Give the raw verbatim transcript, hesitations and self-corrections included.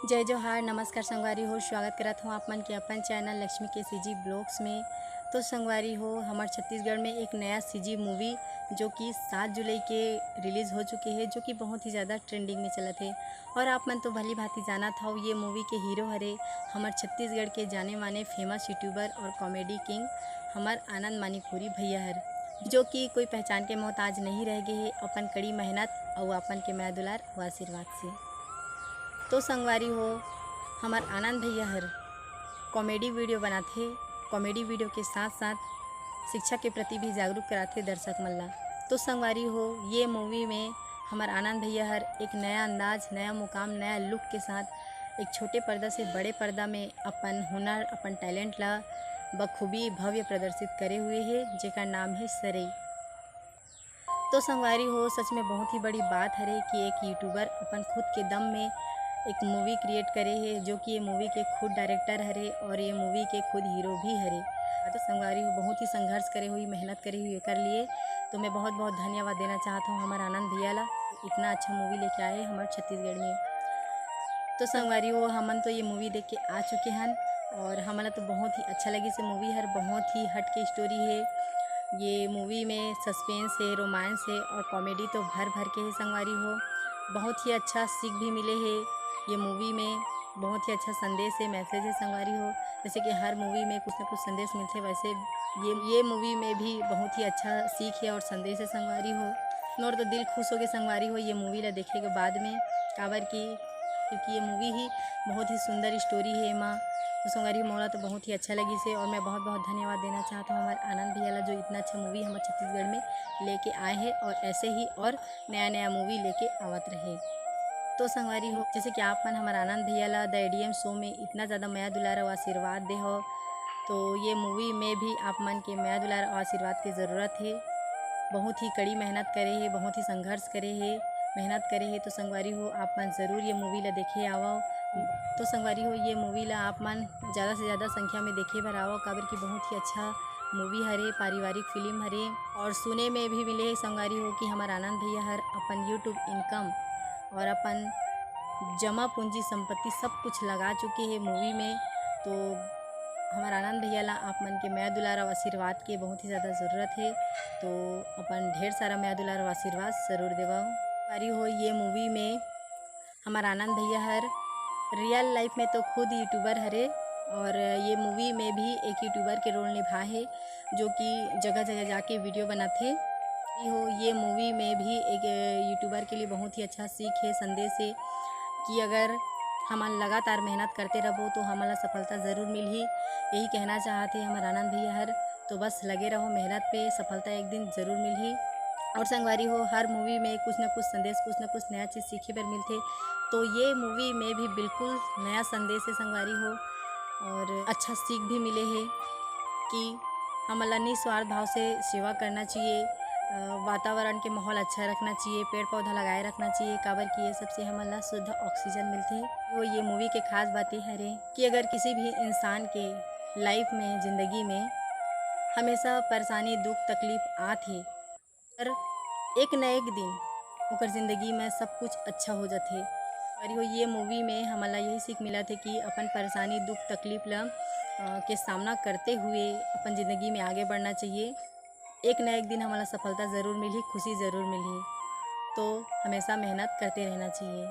जय जोहार, नमस्कार संगवारी हो, स्वागत करत हूँ आप मन के अपन चैनल लक्ष्मी के सीजी ब्लॉग्स में। तो संगवारी हो, हमार छत्तीसगढ़ में एक नया सीजी मूवी जो कि सात जुलाई के रिलीज हो चुके है, जो कि बहुत ही ज़्यादा ट्रेंडिंग में चलत है। और आप मन तो भली भांति जानत हव, ये मूवी के हीरो हरे हमार छत्तीसगढ़ के जाने माने फेमस यूट्यूबर और कॉमेडी किंग हमार आनंद मानिकपुरी भैया हर, जो कि कोई पहचान के मोहताज नहीं रह गए है अपन कड़ी मेहनत और अपन के मया दुलार और आशीर्वाद से। तो संगवारी हो, हमार आनंद भैया हर कॉमेडी वीडियो बनाथे, कॉमेडी वीडियो के साथ साथ शिक्षा के प्रति भी जागरूक कराथे दर्शक मन ला। तो संगवारी हो, ये मूवी में हमार आनंद भैया हर एक नया अंदाज, नया मुकाम, नया लुक के साथ एक छोटे पर्दा से बड़े पर्दा में अपन हुनर, अपन टैलेंट ला बखूबी भव्य प्रदर्शित करे हुए है, जेकर नाम है सरई। तो संगवारी हो, सच में बहुत ही बड़ी बात हरे कि एक यूट्यूबर अपन खुद के दम में एक मूवी क्रिएट करे है, जो कि ये मूवी के खुद डायरेक्टर हरे और ये मूवी के खुद हीरो भी हरे। तो संगवारी हो, बहुत ही संघर्ष करे हुई, मेहनत करे हुई एकर लिए। तो मैं बहुत बहुत धन्यवाद देना चाहत हूँ हमार आनंद भैया ला, इतना अच्छा मूवी लेके आए हमार छत्तीसगढ़ में। तो संगवारी हो, हमन तो ये मूवी देख के आ चुके हन और हमला तो बहुत ही अच्छा लगिस ये मूवी हर, बहुत ही हट के स्टोरी है। ये मूवी में सस्पेंस है, रोमांस है और कॉमेडी तो भर भर के है संगवारी हो। बहुत ही अच्छा सीख भी मिले है ये मूवी में, बहुत ही अच्छा संदेश है, मैसेज है संगवारी हो। जैसे कि हर मूवी में कुछ ना कुछ संदेश मिलथे, वैसे ये ये मूवी में भी बहुत ही अच्छा सीख है और संदेश है संगवारी हो। मोर तो दिल खुश हो गए संगवारी हो ये मूवी ला देखे के बाद में, काबर कि क्योंकि ये मूवी ही बहुत ही सुंदर स्टोरी है एमा। तो संगवारी हो, मोला तो बहुत ही अच्छा लगिस हे और मैं बहुत बहुत धन्यवाद देना चाहत हूँ हमारे आनंद भैया ला, जो इतना अच्छा मूवी हमारे छत्तीसगढ़ में लेके आए हैं और ऐसे ही और नया नया मूवी लेके आवत रहे। तो संगवारी हो, जैसे कि आप मन हमारे आनंद भैया ला द एडीएम शो में इतना ज़्यादा मया दुलार और आशीर्वाद दे हो, तो ये मूवी में भी आप मन के मया दुलार और आशीर्वाद की ज़रूरत है। बहुत ही कड़ी मेहनत करे है, बहुत ही संघर्ष करे है, मेहनत करे है। तो संगवारी हो, आप मन ज़रूर ये मूवी ला देखे आवव। तो संगवारी हो, ये मूवी ला आप मन ज़्यादा से ज़्यादा संख्या में देखे बर आवव, काबर कि बहुत ही अच्छा मूवी हरे, पारिवारिक फिल्म हरे। और सुने में भी मिले है संगवारी हो कि हमार आनंद भैया हर अपन यूट्यूब इनकम और अपन जमा पूंजी संपत्ति सब कुछ लगा चुके हैं मूवी में। तो हमार आनंद भैया ला आप मन के मया दुलार और आशीर्वाद के बहुत ही ज़्यादा ज़रूरत है। तो अपन ढेर सारा मया दुलार और आशीर्वाद जरूर देवव। संगवारी हो, ये मूवी में हमार आनंद भैया हर रियल लाइफ में तो खुद यूट्यूबर हरे और ये मूवी में भी एक यूट्यूबर के रोल निभा है, जो कि जगह जगह जाके वीडियो बनाथे। हो, ये मूवी में भी एक यूट्यूबर के लिए बहुत ही अच्छा सीख है, संदेश है कि अगर हमन लगातार मेहनत करते रहबो तो हमन ला सफलता ज़रूर मिलही। यही कहना चाहत हे हमार आनंद भैया हर। तो बस लगे रहो मेहनत पे, सफलता एक दिन ज़रूर मिलही। और संगवारी हो, हर मूवी में कुछ ना कुछ संदेश, कुछ ना कुछ नया चीज़ सीखे बर मिलथे। तो ये मूवी में भी बिल्कुल नया संदेश है संगवारी हो, और अच्छा सीख भी मिले है कि हमन ला निस्वार्थ भाव से सेवा करना चाहिए, अ, वातावरण के माहौल अच्छा रखना चाहिए, पेड़ पौधा लगाए रखना चाहिए, काबर कि ये सबसे हमन ला शुद्ध ऑक्सीजन मिलथे। वो ये मूवी के खास बातें हरे कि अगर किसी भी इंसान के लाइफ में, जिंदगी में हमेशा परेशानी, दुख, तकलीफ आत हे, पर एक न एक दिन ओकर जिंदगी में सब कुछ अच्छा हो जाथे। और यो, ये मूवी में हमन ला यही सीख मिलत हे कि अपन परेशानी, दुख, तकलीफ ला, अ, के सामना करते हुए अपन जिंदगी में आगे बढ़ना चाहिए। एक न एक दिन हमन ला सफलता ज़रूर मिलही, खुशी ज़रूर मिलही। तो हमेशा मेहनत करते रहना चाहिए।